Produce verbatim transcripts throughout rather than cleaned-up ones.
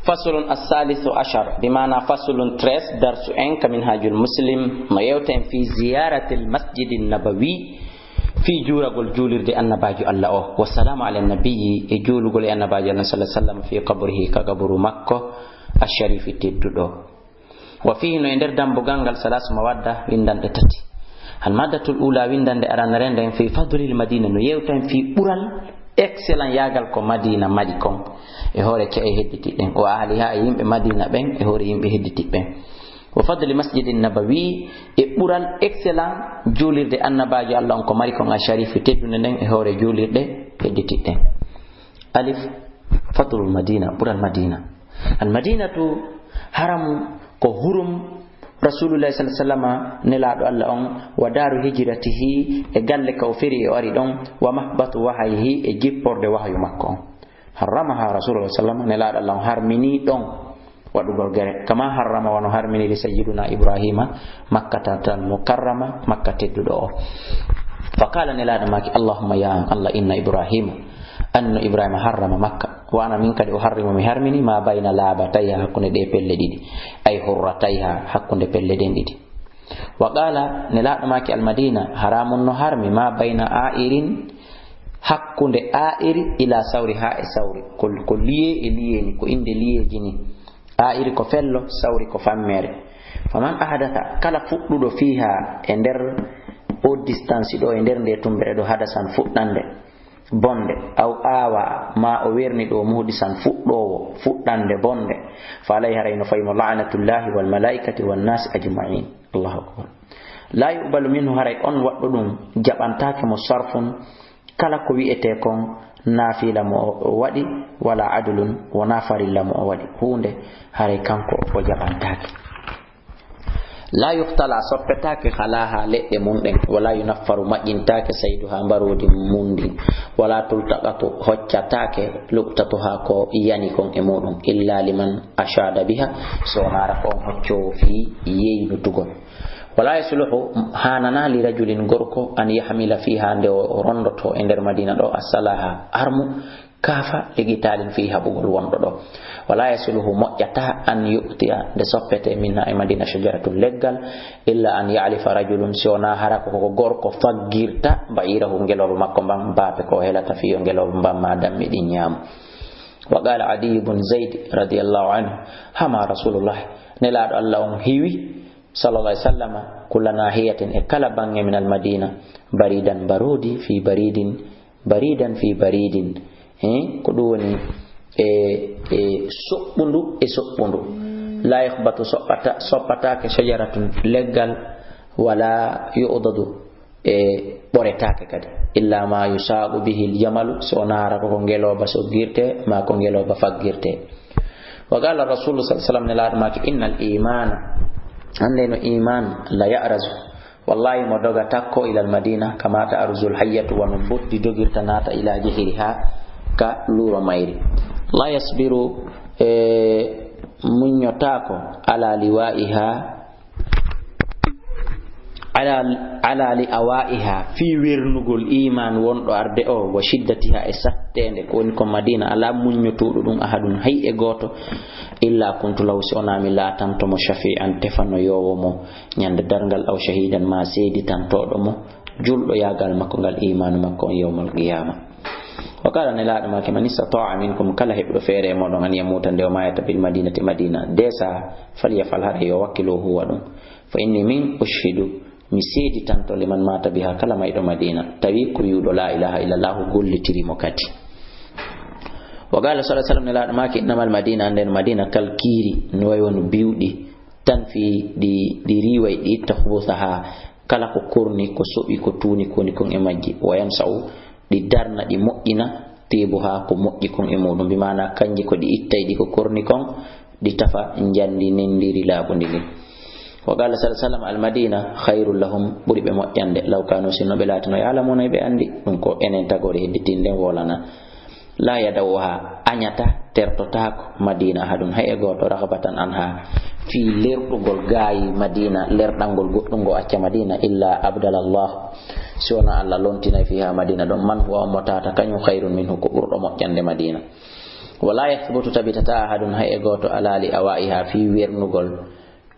Faslun as-salisu ashar, bi maana faslun treize, darsu en ka Minhajul Muslim, no yewta en fi ziyaratil masjidin nabawi, fi juuragol juulirde annabaajo Allah o, wa salamu ala nabiyyi, e juulugol e annabaajo Allah sallallahu alaihi wasallam fi qabrihi, ka qaburu makko, asharifi tedduɗo. Wa fihi, no e nder dambugal ngal, salasu mawadda, windanɗe tati. Al maddatul ula, windande aranere nden, fi fadlil Madina, no yewta en fi ɓural, excellent yaagal ko Madina mari kon e hoore ce'e hedditiɗen, wa ahliha, e yimɓe Madina ɓen e hoore yimɓe hedditiɓe ɓen. Wa fadli masjidin nabawi, e ɓural excellent juulirde annabaajo Allah on ko mari kon, a sharifi teddunde nden e hoore juulirɗe hedditiɗen. Alif, fadlul Madina, ɓural Madina. Al Madinatu haramu ko hurum Rasulullahi sallallahu alaihi wasallam, nelaaɗo Allah on, wa daru hijratihi, e galle ka o firi e o ari ɗon, wa mahbatu wahyihi, e jipporde wahyu makko on. Harramaha Rasulullah sallallahu alaihi wasallam, nelaaɗo Allah on harmini ɗon waɗugol gere. Kama harrama, wano harminiri Sayyiduna Ibrahima Makkata tal mukarrama, Makka tedduɗo o. Fa qala, nelaaɗo maaki, Allahumma, ya an Allah, inna Ibrahima, anno Ibrahima harrama Makka, wa ana min kadi uharrimu, mi harmini, ma bayna labatayha, hakkunde ɗe pelle ɗiɗi, ay hurratayha, hakkunde pelle ɗen ɗiɗi. Wa qala, nelaaɗo maaki, al Madina haramun, no harmi, ma bayna airin, hakkunde airi ila sauri, ha e sauri, ko, ko liye e liye ni, ko inde liyeji ni. Airi ko fello, sauri ko fammere. Faman ahdatha, kala fuɗɗuɗo, fiha, e nder o distance ɗo, e nder nde tumbere ɗo, hadasan, fuɗɗande bonde, aw awa, ma o werni ɗo, muhdisan, fuɗɗowo, fuɗɗande bonde, fa alayhi, haray no fayi mo, la'natullahi wal malaikati wan nasi ajma'in. Allahu akbar. La yuqbalu minhu, haray on waɗɗo ɗum jaɓantaake mo, sarfun, kala ko wi'ete kon, nafila mo o waɗi, wala adlun, wona farilla mo o waɗi. Huunde haray kanko o jaɓantaake. La yuqtala, soppetaake, khalaha, leɗɗe mum ɗen, wala yunaffaru, maƴƴintaake, sayduha, mbaroodi mum ndin, wala tultaqatu, hoccataake, luqtatuha, ko yani kon e muɗum, illa liman ashada biha, so wonaa ko on hoccoowo fii yeynutugol. Wala yasluhu, haanana, li rajulin, gorko, an yahmila fiha, nde o rondoto e nder Madina ɗo, asalaha, armu, kafa, li qitalin, fii haɓugol wonɗo ɗo. Wala yasluhu, moƴƴata, an yu'tiya, nde soppete, minha, e Madina, shajaratun, leggal, illa an ya'lifa rajulun, si wonaa hara ko, ko gorko faggirta, ba'irahu, ngelooba makko mban, baape ko o helata fii yo ngelooba mban maa dammi ɗin ñaamu. Wa qala Adi ibn Zayd radiyallahu anhu, hama Rasulullah, nelaaɗo Allah on hiwi, sallallahu alaihi wasallam, kulla nahiyatin, e kala bange, min al Madina, baridan, mbaroodi, fi baridin, baridan fi baridin. Eh, ko ɗum woni e, e soɓɓundu e soɓɓundu. La yukhbatu, soɓɓata, soppataake, shajaratun, leggal, wala yu'dadu, e ɓoretaake kadi. Illa ma yusaqu bihi al-jamalu, so wonaa hara ko, ko ngelooba soggirte, ma ko ngelooba faggirte. Wa qala Rasulu sallallahu alaihi wasallam, nelaaɗo maaki, innal imana, annde no iman, la ya'razu, wallahi mo doga takko, ilal Madina, kama ta'ruzul hayyatu, wano mboddi dogirta naata, ila jihriha, ka luuro mayri. La yasbiru, e muññotaako, ala liwa'iha, ala, ala li awaiha, fii wernugol iman wonɗo arde o, wa shiddatiha, e satteende ko woni ko Madina, ala muññotooɗo ɗum, ahadun, hay e gooto, illa kuntu lahu, si wonaa mi laatanto mo, shafi'an, tefanoyoowo mo ñande darngal, aw shahidan, ma seeditantooɗo mo, julɗo yaagal makko ngal, imaanu makko on, yawmal qiyama. Wa qala, nelaaɗo maaki, man istata'a minkum, kala heɓuɗo feere e mooɗon, an yamuta, nde o maayata, bil madinati, Madina, desa, falyafal, hara yo wakkilo huwa ɗum. Fa inni, min, ushhidu, mi seeditanto, liman mata biha, kala mayɗo Madina, tawi ko wi'uɗo la ilaha illallah, gollitiri mo kadi. Wa qala sallallahu alaihi wasallam, nelaaɗo maaki, innamal Madina, anden Madina, kal kiiri, no wayi wano biwɗi, tan fii ɗi, ɗi riiway, ɗi itta, khubusaha, kala ko korni, ko soɓi, ko tuuni, ko woni kon e majji, wa yansa'u, ɗi darna, ɗi moƴƴina, tibuha, ko moƴƴi kon e muɗum, bi maana kanji ko ɗi ittay ɗi ko korni kon, ɗi tafa njandi nendiri laaɓundi ndin. Wa qala sallallahu alaihi wasallam, al Madina khairul lahum, ɓuri ɓe moƴƴande, law kanu, sinno ɓe laatino, ya'lamuna, ɓe andi, ɗum ko enen tagoore hedditin nden wolana. La yada'uha, añata, tertotaako, Madina, ahadun, hay e gooto, raghbatan anha, fii lerɗugol gaayi Madina, lerɗangol goɗɗum ngo acca Madina, illa abdala Allah, si wonaa Allah lontinay fiha, Madina ɗon, man huwa, on mo tawata kañum, khairun minhu, ko ɓurɗo moƴƴande Madina. Wala yahbutu, tabitata, ahadun, hay e gooto, ala li awaiha, fii wernugol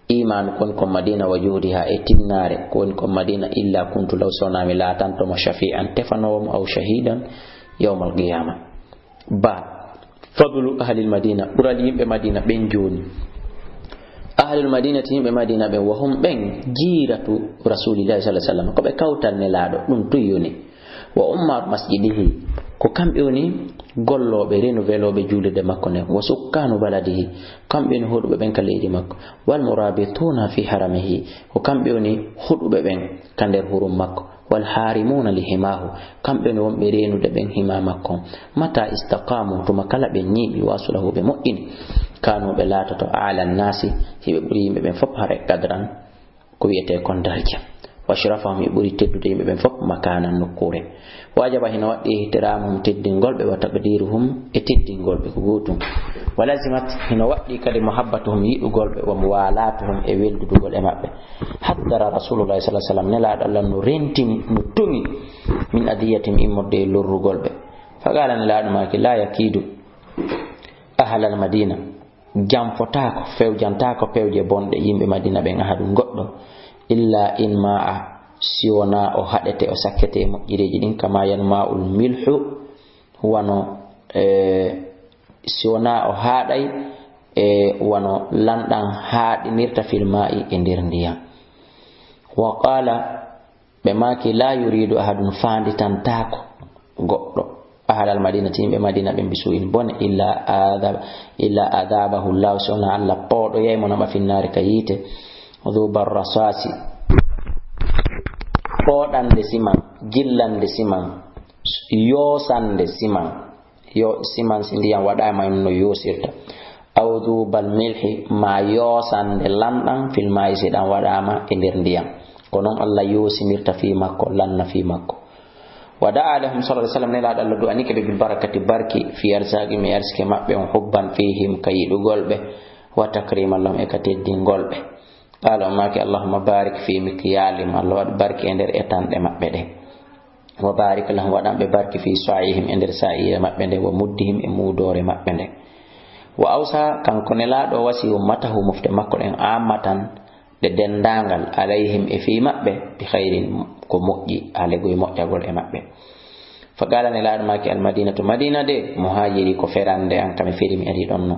imaanu kon kon Madina, wa juhudiha, e tinnaare kon kon Madina, illa kuntu, law, so wonaa mi laatanto mo, shafi'an, tefanoowo mo, aw shahidan, yawmal qiyama. Ba, fadlu ahlil Madina, ɓural yimɓe Madina ɓen jooni. Ahlul Madinati, yimɓe Madina ɓen, wa hum, ɓen, jiiratu Rasulillahi sallallahu alaihi wasallam, ko ɓe kawtal Nelaaɗo, ɗum tun yoni. Wa ummaru masjidihi, ko kamɓe woni gollooɓe, renouvelooɓe juulirde makko nden. Wa sukkanu baladihi, kamɓe woni hoɗuɓe ɓen ka leydi makko. Wal murabituna fi haramihi, ko kamɓe woni hoɗuɓe ɓen ka nder hurum makko. Wal harimuna li himahu, kamɓe woni wonɓe reenude ɓen hima makko. Mata istaqamu, tuma kala ɓe ñiiɓi, wasulahu, ɓe moƴƴini, kanu, ɓe laatoto, ala nasi, hiɓe ɓuri yimɓe ɓen fof haare, qadran, ko wiyetee kon darja. Wa ashrafahum, hiɓe ɓuri teddude yimɓe ɓen fof, makanan, nokkuure. Wajaba, hino waɗɗi, ihtiramuhum, teddingol ɓe, wa taqdiruhum, e teddingol ɓe, ko gootum. Wa lazimat, hino waɗɗi kadi, muhabbatuhum, yiɗugol ɓe, wa muwalatuhum, e weldudugol e maɓɓe. Haddara Rasulullahi sallallahu alaihi wasallam, Nelaaɗo Allah no rentini, no tuŋi, min adiyatihim, immorde e lorrugol ɓe. Fa qala, Nelaaɗo maaki, la yakidu ahlal Madina, janfotaako, fewjantaako pewje bonɗe yimɓe Madina ɓen, ahadun, goɗɗo, illa in ma'a, si wonaa o haɗete, o sakkete e moƴƴereeji ɗin, kama yanma'ul milhu, wano, e, si wonaa o haaɗay, e, wano lanɗan haaɗinirta, fil ma'i, e nder ndiyam. Wa qala, ɓe maaki, la yuridu ahadun, faanditantaako goɗɗo, ahlal Madinati, yimɓe Madina ɓen, bisu'in, bone, illa adhaba, illa adhabahu Llahu, si wonaa Allah pooɗoyay mo, naɓa, finnaari, ka yiite. Dhubar rasasi, pooɗande siman, jillande siman, yoosande siman. Yo siman, si ndiyam waɗaama, no yoosirta. Aw dhubal milhi, ma yoosande lanɗan, fil ma'i, si ɗan waɗaama e nder ndiyam. Ko non Allah yoosinirta fii makko, lanna fii makko. Wa da'a lahum sallallahu alaihi wasallam, Nelaaɗo Allah du'anike ɓe, bil barakati, barki, fi arzaqihim, e arsike maɓɓe on, hubban fihim, ka yiɗugol ɓe, wa takriman lahum, e ka teddingol ɓe. Qala, o maaki, Allahumma barik fi mikyalihim, Allah waɗ barki e nder etanɗe maɓɓe ɗen. Wa barik lahum, waɗan ɓe barki, fi sa'ihim, e nder sa'iire maɓɓe nden, wa muddihim, e muudoore maɓɓe nden. Wa awsa, kanko Nelaaɗo wasi ummatahu, mofte makko ɗen, ammatan, ɗe denndaangal, alayhim, e fii maɓɓe, bi khairin, ko moƴƴi, alegoy moƴƴagol e maɓɓe. Fa qala, Nelaaɗo maaki, al Madinatu, Madina de, muhajiri, ko ferande an, kami feri mi ari ɗon no.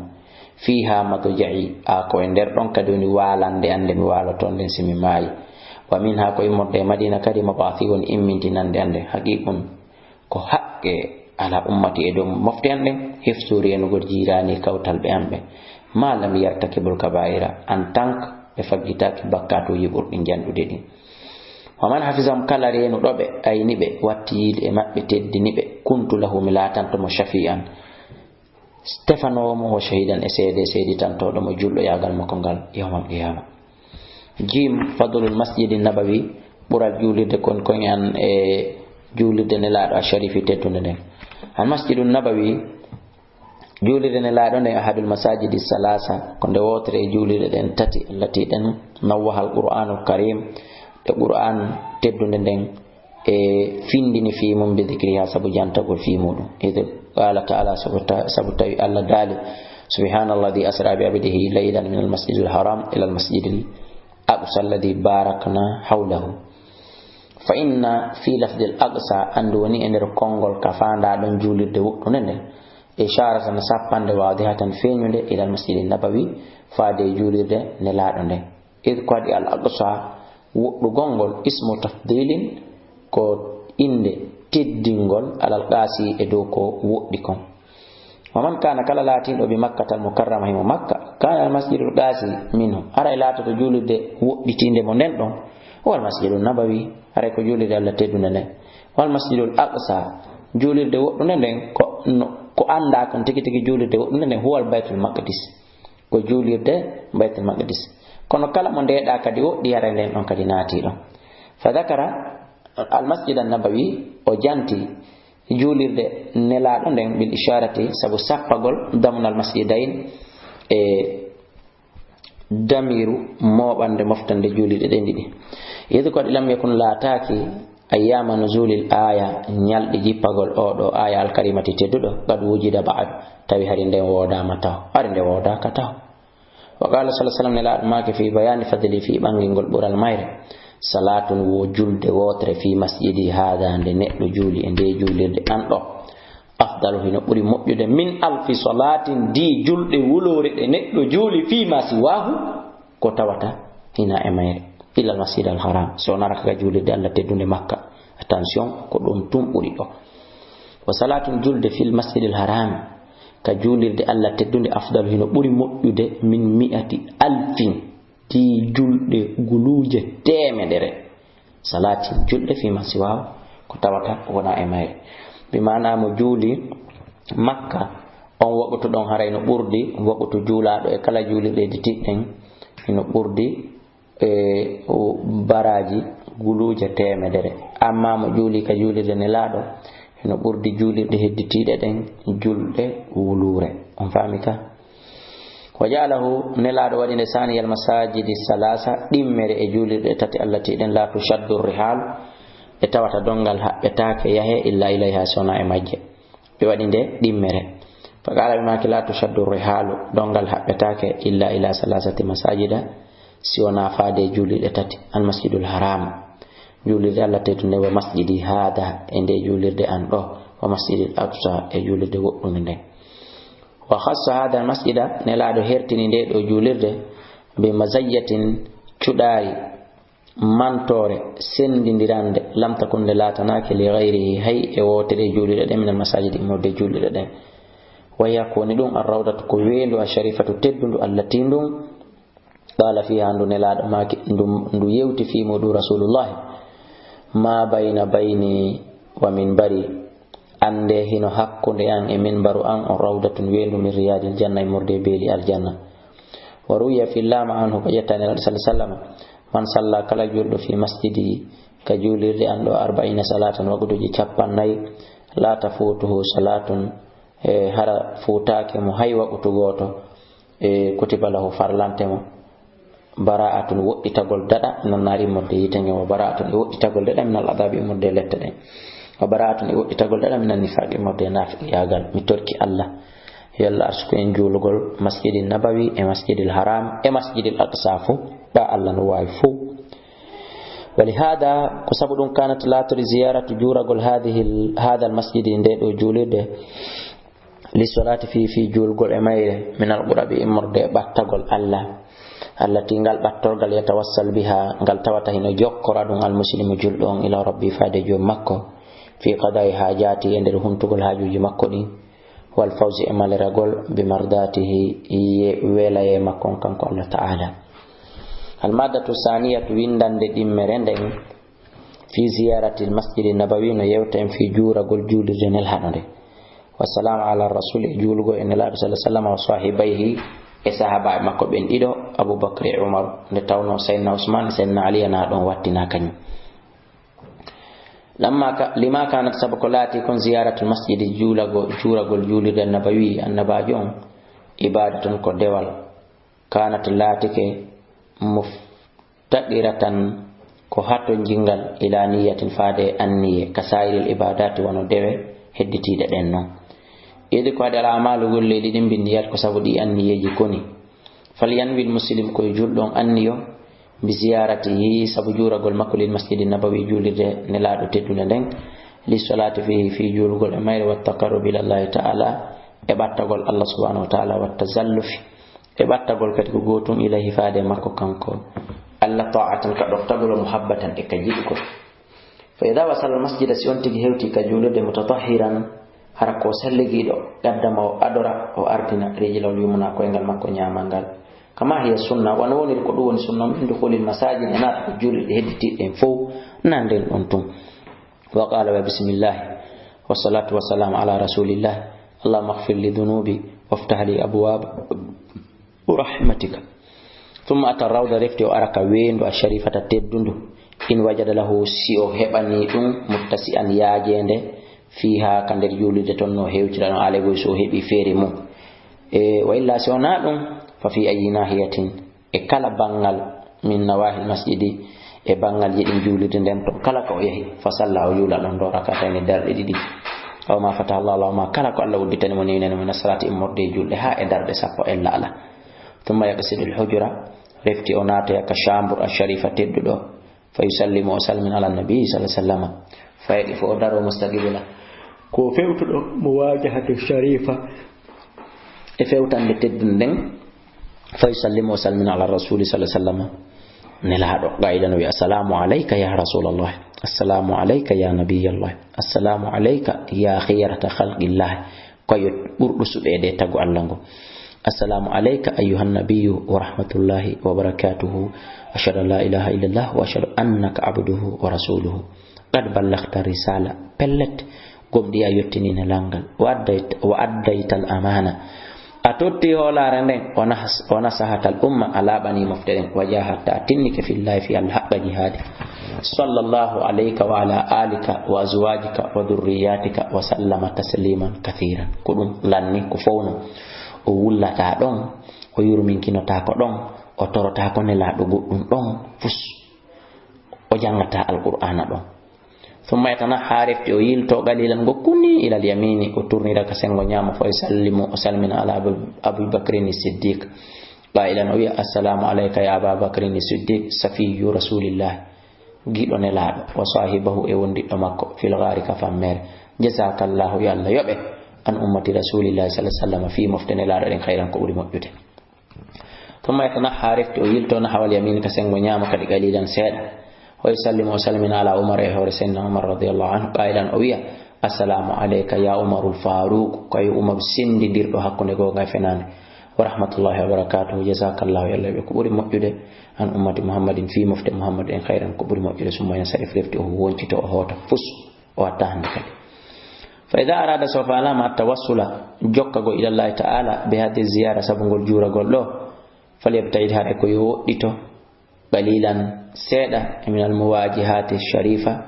Fiha madja'i, a ko e nder ɗon kadi woni waalande an nde mi waaloto nden si mi maayi. Wa minha, ko immorde e Madina kadi, mab'athi, woni immintinande an nden. Haqiqun, ko haqqe ala ummati, e dow mofte an ɗen, hifzu, reenugol, jirani, kawtal ɓe an ɓen. Ma lam yartakibul kaba'ira, en tant que ɓe faggitaaki bakkatuuji ɓurɗi janɗude ɗin. Wa man hafizahum, kala reenuɗo ɓe, ayni ɓe, watti yiide e maɓɓe, teddini ɓe, kuntu lahu, mi laatanto mo shafi'an, tefanoowo mo, wa shahidan, e seede, seeditantooɗo mo julɗoyaagal makko ngal yawmal qiyama. Jim, fadlul masjidi nabawi, ɓural juulirde kon kon an e juulirde Nelaaɗo a sharifi teddunde nden. Al masjidu nabawi, juulirde Nelaaɗo nden, ahadul masajidi salasa, ko nde wootere e juulirɗe ɗen tati, allati ɗen nawwahal Qur'anul Karim, ɗe Qur'an teddunde nden e findini fii mum, bi dhikriha, sabu jantagol fii muɗum. Id qala ta'ala, sabu ta-, sabu tawi Allah daali, subhanalladhi asra bi abdihi laylan min al masjidil haram ila al masjidil aqsa alladhi barakna hawlahu. Fa inna fi lafdil aqsa, andu woni e nder konngol ka faandaa ɗon juulirde woɗɗunde nden, isharatan, sappande, wadihatan, feeñunde, ila al masjidin nabawi, faade e juulirde Nelaaɗo nden. Id ko waɗi al aqsa, woɗɗugol ngol, ismu tafdilin, ko innde teddingol, alal qasi, e dow ko woɗɗi kon. Wa man kana, kala laatinɗo, bi Makkatal Mukarrama, himo Makka, kana al masjidul qasi minhu, haray laatoto juulirde woɗɗitinde mo nden ɗon, wal masjidun nabawi, haray ko juulirde Allah teddunde nden, wal masjidul aqsa, juulirde woɗɗunde nden, ko no, ko anndaa kon tigi tigi juulirde woɗɗunde nden, huwal Baytul Maqdis, ko juulirde Baytul Maqdis. Kono kala mo ndeeɗaa kadi woɗɗi, haray nden ɗon kadi naati ɗon. Fa dhakara al masjid an nabawi, o janti juulirde Nelaaɗo nden, bil isharati, sabu sappagol, damnal masjidayn, e damiru mooɓande moftande juulirɗe ɗen ɗiɗi. Yeeso ko waɗi lam yakun, laataaki, Ayyama nuzulil aya, ñalɗi jippagol oo ɗoo aya alkarimati tedduɗo, qad wujida ba'du, tawi hari nden woodaama taho, hari nde woodaaka taho. Wa qala sallallahu alaihi wasallam, Nelaaɗo maaki, fi bayani fadli, fi ɓangingol ɓural mayre, salatun, wo julde wootere, fi masjidi hada, nde neɗɗo juuli e nde juulirde an ɗoo, afdalu, hino ɓuri moƴƴude, min alfi salatin, di julɗe wuloore ɗe neɗɗo juuli, fi ma siwahu, ko tawata hina e mayre, illa al masjid al haram, so wonaa ka juulirde Allah teddunde Makka. Attention, ko ɗum tun ɓuri ɗoo. Wa salatun, julde, fil masjidil haram, ka juulirde Allah teddunde, afdalu, hino ɓuri moƴƴude, min mi'ati alfin, ti julɗe guluuje teemedere. Salati, julɗe, fi ma siwahu, ko tawata wonaa e mayre. Bi maana mo juuli Makka, on waqtu ɗon haray no ɓurdi waqtu juulaaɗo e kala juulirɗe hedditii ɗen, hino ɓurdi e o baraaji guluuje teemedere. Amma mo juuli ka juulirde Nelaaɗo, hino ɓurdi juulirɗe hedditiiɗe ɗen julɗe wuluure. On faami ka? Wa ja'alahu, Nelaaɗo waɗi nde, saniyal masajidi salasa, ɗimmere e juulirɗe tati, allati, ɗen, la tushaddu rihalu, ɗe tawata donngal haɓɓetaake yahe, illa ilayha, so wonaa e majje. Ɓe waɗi nde ɗimmere. Fa qala, ɓe maaki, la tushaddu rihalu, donngal haɓɓetaake, illa ila salasati masajida, si wonaa faade e juulirɗe tati, al masjidul haram, juulirde Allah teddunde, wa masjidi hada, e nde juulirde an ɗoo, wa masjidil aqsa, e juulirde woɗɗunde nden. Wa khassa hada al masjida, Nelaaɗo hertini nde ɗoo juulirde, bi mazayyatin, cuɗaari, mantoore, sendindirande, lam takun, nde laatanaake, li ghayrihi, hay e wootere e juulirɗe ɗen, minal masajidi, immorde e juulirɗe ɗen. Wa hiya, ko woni ɗum, ar rawdatu, ko weendu, al sharifatu, teddundu, allati, ndun, qala fiha, ndu Nelaaɗo maaki, ndu, ndu yewti fii muuɗum Rasulullahi, ma bayna bayni wa minbari, annde hino hakkunde an e minbaru an on, rawdatun, weendu, min riyadil janna, immorde e beeli aljanna. Wa ruwiya, fillaama anhu, ko ƴetta Nelaaɗo sallallahu alaihi wasallam, man salla, kala julɗo, fi masjidi, ka juulirde an ɗoo, arba'ina salatan, waqtuuji cappannayi, la tafutuhu salatun, e hara fuutaake mo hay waqtu gooto, e kutiba lahu, farlante mo, bara'atun, woɗɗitagol daɗa, minal naari, immorde yiite ngen, wa bara'atun, e woɗɗitagol daɗa, minal adabi, immorde lette ɗen, wa bara'atun, e woɗɗitagol daɗa, minan nifaqi, immorde naafiqiyaagal. Mi torki Allah, yo Allah arsuku en juulugol Masjidil Nabawi e Masjidil Haram e Masjidil Aqsa fow, ɓaa Allah no waawi fow. Wa li hada, ko sabu ɗum, kanat, laatori, ziyaratu, juuragol, hadihil, hadal masjidi, nde ɗoo juulirde, li solati fii, fii juulgol e mayre, minal qurabi, immorde e ɓattagol Allah, allati, ngal ɓattorgal, yatawassal biha, ngal tawata hino jokkora ɗum al muslimu, julɗo on, ila rabbi, faade joom makko, fii qada'i hajati, e nder huntugol haajuuji makko ɗin, wal fawzi, e maleragol, bi mardatihi, ye welayee makko on, kanko Allah Ta'ala. Al maddatu saniyatu, winndannde ɗimmere nden, fi ziyaratil masjidi nabawi, no yewta en fii juuragol juulirde nelaaɗo nde. Wassalamu ala rasul, e juulugol e Nelaaɗo sallallahu alaihi wasallam, wa sahibayhi, e sahaabaaɓe makko ɓen ɗiɗo, Abu Bakr e Umar, nde tawnoo Sayyidina Usman e Sayyidina Ali ana ɗon wattina kañum. Lamma ka, lima kanat, sabu ko laati kon, ziyaratul masjidi, juulagol, juuragol juulirde nabawi, annabaajo on, ibadatun, ko dewal, kanat, laatike, muftaqiratan, ko hatonjingal, ila niyatin, faade e anniye, ka sairil ibadati, wano dewe hedditiiɗe ɗen non. Idi ko adi al amalu, golleeji ɗin, binniyat, ko sabu ɗi anniyeeji koni. Falyanwil muslim, ko yo julɗo on anniyo, bi ziyaratihi, sabu juuragol makko, lil masjidi nabawi, juulirde nelaaɗo teddunde nden, li solati fihi, fii juulugol e mayre, wa taqarrubi ilallahi ta'ala, e ɓattagol Allah subhanahu wa ta'ala, wa tazallufi, e ɓattagol kadi ko gootum, ilayhi, faade makko kanko Allah, ta'atan, ka ɗoftagol, wa muhabbatan, e ka jiɗugol. Fa idha wasala al masjida, si on tigi hewti ka juulirde, mutatahhiran, hara ko salligiiɗo, qaddama, o adora, o ardina, rijlahul yumna, koyngal makko ñaamal ngal. Kama hiya sunna, wano woniri ko ɗum woni sunna, min dukhulil masajid, e naata ko juulirɗe hedditiiɗe ɗen fow, na nden ɗon tun. Wa qala, wa bismillah, wassalatu wassalamu ala rasulillah, allahumma ighfir li dhunubi, waftah li abwaba rahmatika. Thumma ata rawda, refti o ara ka weendu, asharifata, teddundu. In wajada lahu, si o heɓani ɗum, muttasi'an, yaajeende, fiha, ka nder juulirde ton, no hewtira no alay goy, so o heɓi feere mum. E, wa illa, si wonaa ɗum, fa fi ayyi nahiyatin, e kala banngal, min nawahil masjidi, e banngal ji ɗin juulirde nden ton, kala ko o yahi, fa salla, o juula ɗon ɗo rakatayni, darɗe ɗiɗi. Aw ma fataha Allahu lahu ma, kala ko Allah udditani mo, newnani mo, min as-salati, immorde e julɗe, haa e darɗe sappo ella ala. Thumma yaqsidu al-hujra, refti o naatoya ka chambre al-sharifa tedduɗo, fa yusallimu o salmin ala nabi sallallahu alaihi wasallam. Fayɗi fo o daro mustaqbila. Ko fewtuɗo mo wajahatu sharifa, e fewtande teddunde nden, fa yusallimu o salmina ala rasuli sallallahu alaihi wasallam. Nelaaɗo, qailan o wiya, "Assalamu alayka ya Rasulallah, assalamu alayka ya Nabiyallah, assalamu alayka ya khiyarata khalqillah." Ko yo ɓurɗo suɓeede e tagu Allah ngo. "Assalamu alayka ayyuhan nabiyyu wa rahmatullahi wa barakatuhu. Ashhadu an la ilaha illallah wa ashhadu annaka abduhu wa rasuluhu." "Qad ballaghta risala." Pellet, gomɗii a yottini nelal ngal. "Wa addayt-, wa addaytal amana." A totti hoolaare nden, wa nas-, wa nasahatal umma, a laaɓani mofte ɗen. "Wa jahadta," a tinnike, "fillahi," fi Allah, "haqqa jihadi." "Sallallahu alayka wa ala alika wa azwajika wa dhurriyatika wa sallama tasliman kathiran." Ko ɗum lanni, ko fowno. O wullataa ɗon, o yurminkinotaako ɗon, o torotaako nelaaɗo goɗɗum ɗon, fus. O janngataa Alqur'aana ɗon. Thumma yatanaha, refti o yilto qalilan ngo kunni, ilal yamini, o turnira ka sengo ñaamo, fa yusallimu, o salmina ala Abu, Abu Bakrin Siddiq. Qailan o wiya, "Assalamu alayka ya Aba Bakrin Siddiq, safiyyu Rasulillah." Giɗo nelaaɗo, wa sahibahu, e wondiɗɗo makko, fil ghari, ka fammere. "Jazakallahu," yo Allah yoɓe, "an ummati Rasulillahi sallallahu alaihi wasallam," fii mofte nelaaɗo ɗen, khairan, ko ɓuri moƴƴude. Thumma yatanaha, refti o yilto, nahwal yamin, ka sengo ñaamo kadi, qalilan, seeɗa. Wa yusallimu, o salmina ala Umar, e hoore Seydina Umar radiyallahu anhu, qailan, o wiya, "Assalamu alayka ya Umarul Faruq," ko yo Umaru sendindirɗo hakkunde goonga e fenaande. "Wa rahmatullahi wa barakatuhu, jazakallahu," yo Allah yoɓe, ko ɓuri moƴƴude, "an ummati Muhammadin," fii mofte Muhammad en, "khairan," ko ɓuri moƴƴude. Summa yansarif, refti o woncito, o hoota fus. O watta hannde kadi. Fa idha arada, so faalama, tawassula, jokkago ilallahi ta'ala, bi hadhihi ziyara, sabu ngol juuragol ɗo, falyabta'id, haɗe ko yo woɗɗito, qalilan, seeɗa, min al muwajihati sharifa,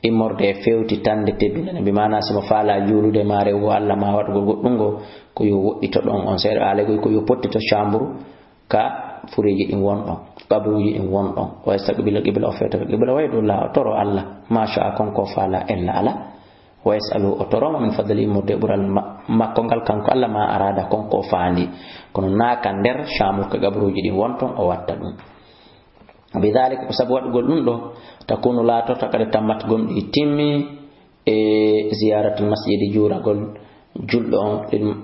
immorde e fewtitande teddunde nden. Bi maana, si mo faala juulude ma rewo Allah ma waɗugol goɗɗum ngo, ko yo woɗɗito ɗon on seeɗa. Aale goy ko yo pottito chambre, ka fureeji ɗin won ɗon, qabruuji ɗin won ɗon. Wa yastaqbila qibla, o fewta ka qibla, wa yad'u Allah, o toro Allah, ma sha'a, kon ko faala ella ala. Wa yas'alu, o toro mo, min fadli, immorde e ɓural ma-, makko ngal, kanko Allah, ma arada, kon ko faandi. Kono naa ka nder chambre ka qabruuji ɗin won ton, o watta ɗum. Bidhalika, ko sabu waɗugol ɗum ɗo, takunu, laatorta, qad tammat, gomɗii timmi, e ziyaratul masjidi, juuragol julɗo on, lil,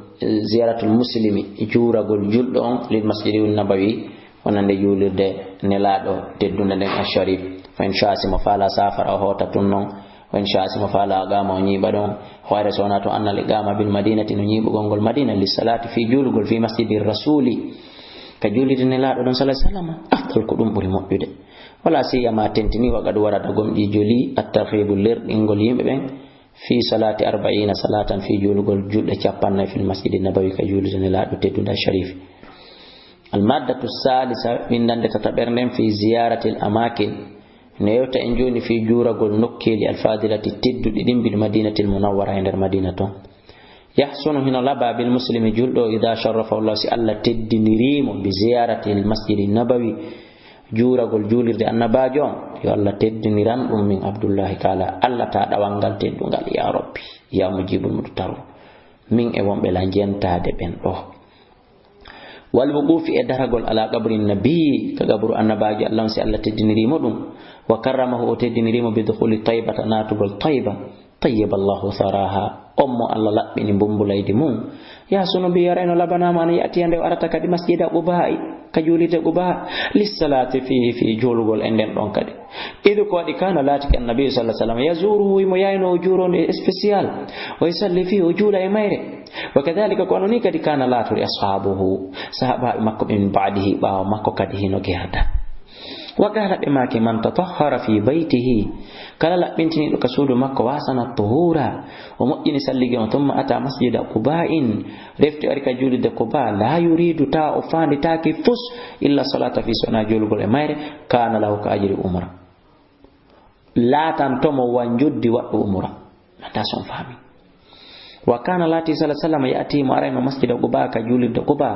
ziyaratul muslimi, juuragol julɗo on, lil masjidi nabawi, wonande juulirde nelaaɗo teddunde nden, asharif. Fa in sha'a, si mo faala, safara, o hoota tun non. Wa in sha'a, si mo faala, aqama, o ñiiɓa ɗon. Hoore so wonaa to annal iqama bil madinati, no ñiiɓugol ngol Madina, lis salati, fii juulugol, fii masjidi rasuli, ka juulirde nelaaɗo ɗon, sallallahu alaihi wasallam, afdal, ko ɗum ɓuri moƴƴude. Wala siyama, tentini, wa qad warada, gomɗii joli, at-tarhibu, lerɗingol yimɓe ɓen, fi salati arba'ina salatan, fi juulugol julɗe cappannayi, fil masjidi nabawi, ka juulirde nelaaɗo teddunde sharif. Al maddatu salisa, winndannde tataɓere nden, fi ziyaratil amakin, no yewta en jooni fi juuragol nokkeeli al fadilati, tedduɗi ɗin, bil madinatil munawwara, e nder Madina ton. Yahsunu, hino laaɓa, bil muslimi, julɗo, ida sharrafahu Allah, si Allah teddiniri mo, bi ziyaratil masjidi nabawi, juuragol juulirde annabaajo on, yo Allah teddiniran ɗum, min Abdullahi, kala Allah ta ɗawal ngal teddungal, ya Rabbi, ya mujibul mudtaru, min e wonɓe la jentaade ɓen ɗo. Wal wuqufi, e daragol, ala qabri nabi, ka qabru annabaajo Allah on, si Allah teddiniri mo ɗum. Wa karramahu, o teddiniri mo, bi dukhuli Taybata, naatugol Tayba. Tayyaba Allahu tharaha, on mo Allah laɓɓini mbumbulaydi mum. Yahsunu bi, yo ara hino laaɓa ma, an ya'tiya, nde o arata kadi, masjida Quba'i, ka juulirde Quba, lis salati fihi, fii juulugol e nden ɗon kadi. Idu, ko waɗi, kana, laatike, annabi sallallahu alaihi wasallam, yazuruhu, himo yaynoo o juuroonde spécial, wa yusalli fihi, o juula e mayre. Wa kadhalika, ko hono nii kadi, kana, laatori, ashabuhu, sahabaaɓe makko ɓen, min ba'dihi, ɓaawo makko kadi hino gerda. Wa qala, ɓe maaki, man tatahhara fi baytihi, kala laɓɓintiniiɗo ka suudu makko, wa ahsana tuhura, o moƴƴini salligi on, thumma ata masjida Quba'in, refti ari ka juulirde Quba, la yuridu, ta o faanditaaki fus, illa salata fi, so wonaa juulugol e mayre, kana lahu ka ajri umra. Laatanto mo wa njoddi waɗɗo umra. Manta son faami. Wa kana laati sallallahu alaihi wasallam ya'ti mo arayno masjida Quba ka juulirde Quba,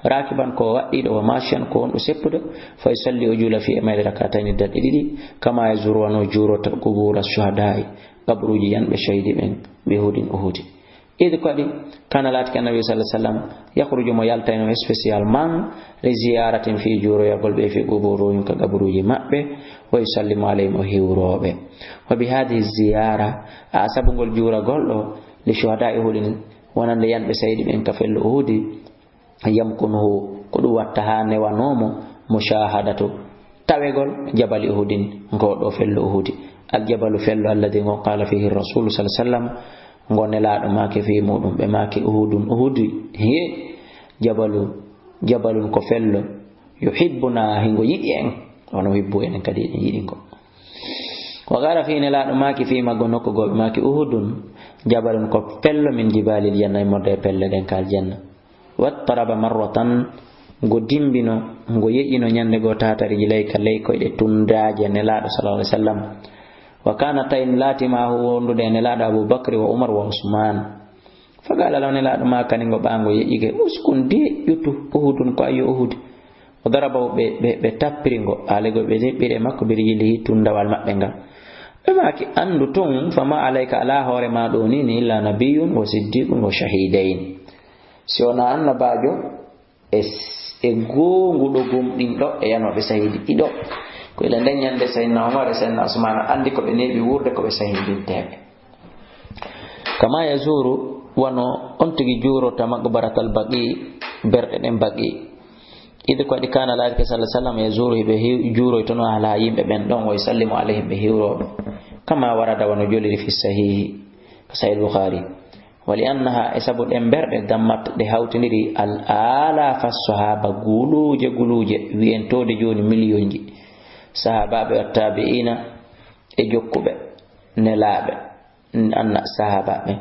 rakiban ko waɗɗiiɗo, wa mashiyan ko wonɗo seppude, fa yusalli o juula fi e mayre rakatayni darɗe ɗiɗi, kama yazuru wano juurota qubura shuhada'i, qabruuji yanɓe shahidi ɓen, bi Uhudin Uhudi. Id ko waɗi, kana laati ka Nabi sallallahu alaihi wasallam, yakhruju mo yaltayno spécialement, li ziyaratin fi juuroyagol ɓe fi quburuhum ka qabruuji maɓɓe, wa yusallimu alayhim o hiwrooɓe. Wa bi hadhihi ziyara, a sabungol juuragol ɗo, li shuhada'i Uhudin, wonande yanɓe shahidi ɓen ka fello Uhudi, yamkunuhu, ko ɗum watta haa newanoomo, mushahadatu, tawegol, jabali Uhudin, ngo ɗo fello Uhudi. Al jabalu fello alladhi ngo qala fihi Rasulu sallallahu alaihi wasallam, ngo Nelaaɗo maaki fii muɗum, ɓe maaki Uhudun Uhudi, hiye, jabalu, jabalun ko fello, yuhibbuna, hingo yiɗi en, wano hibbu enen kadi eɗen yiɗi ngo. Wa qala fii Nelaaɗo maaki fii maggo nokku goo, ɓe maaki Uhudun, jabalun ko fello min jibalil janna, e modde e pelle ɗen ka aljanna. Wattaraba marratan, ngo dimbino, ngo yeƴino ñande goo taata rijlayka ley koyɗe tundaaje Nelaaɗo sallallahu alaihi wasallam. Wa kana tayn laati maahu wondude e Nelaaɗo Abu Bakri wa Umar wa Usman. Faqala law Nelaaɗo maakani ngo ɓaango yeƴike, uskun deƴƴutu Uhudun ko ayyo Uhudi. O daraba ɓe, ɓe, ɓe tappiri ngo, alegol ɓe deɓɓiri e makko birijilihi tundawal maɓɓe ngal. Ɓe maaki, anndu tun, fama alayka ala hoore ma ɗo ni ni illa nabiyyun wa siddiqun wa shahidayn. Si wonaa annabaajo e, e goonguɗo gomɗinɗo e yanooɓe sahiidi ɗiɗo. Ko ila nden ñande Sayyidina Umar e Sayyidina Usmaan anndi ko ɓe neeɓi wuurde ko ɓe sahiidinteeɓe. Kama yazuru, wano on tigi juurota maqbaratal Baqi, berɗe ɗen Baqi. Id ko waɗi kana laarike sallallahu alaihi wasallam yazuru hiɓe hiw-, juuroytono ala yimɓe ɓen ɗon, wa yusallimu alayhim ɓe hiwrooɓe. Kama warada wano joliri fi sahihi, ko Sahih Bukhari. Wa li annaha, e sabu ɗen berɗe, dammat, ɗe hawtindiri al alafa sahaba, guluuje guluuje, wi'entoode jooni miliyonji sahaabaaɓe, wa tabi'ina, e jokkuɓe nelaaɓe, anna sahaabaaɓe,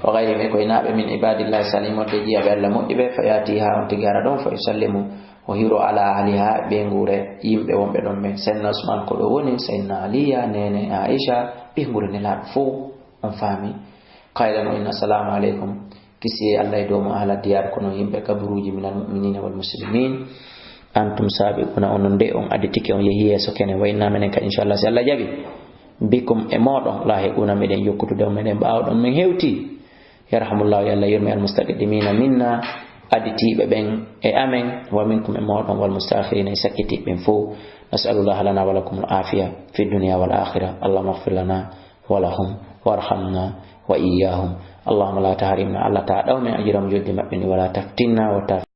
wa ghayrihim, e koynaaɓe, min ibadillahi salihin, wonde jiyaaɓe Allah moƴƴuɓe, fa yati, haa on tigi ara ɗon, fa yusallimu, o hiwro ala ahliha, ɓeynguure yimɓe wonɓe ɗon ɓen. Sayyidina Usman ko ɗo woni, Sayyidina Aliya, neene Aisha, ɓeynguure nelaaɗo fow, on faami. Kayɗan o inna assalamu aleykum. Kisiyee Allah e dow mo ahla diyaar, kono yimɓe kaburuuji, minal mu'minina wal muslimin. Antum sabiquna, onon de on aditike, on yehi yeeso kene. Wa inna menen kadi, inchallah, si Allah jaɓi, bikum e mooɗon, lahiquna, meɗen yokkutude on, meɗen ɓaawo ɗon, min hewti. Yarhamullahu, yo Allah yurme, al mustaqdimina minna, aditiiɓe ɓen e amen, wa minkum e mooɗon, wal mustakhirina, e sakkitiiɓe ɓen fow. Nas'alullaha lana wa lakum al afiya fi dunya wal akhirah. Allahumma ighfir lana wa lahum warhamna wa iyyahum. Allahumma la tahrimna, Allah ta ɗaw men ajuram joddi maɓɓe ndi, wala taftinna wa ta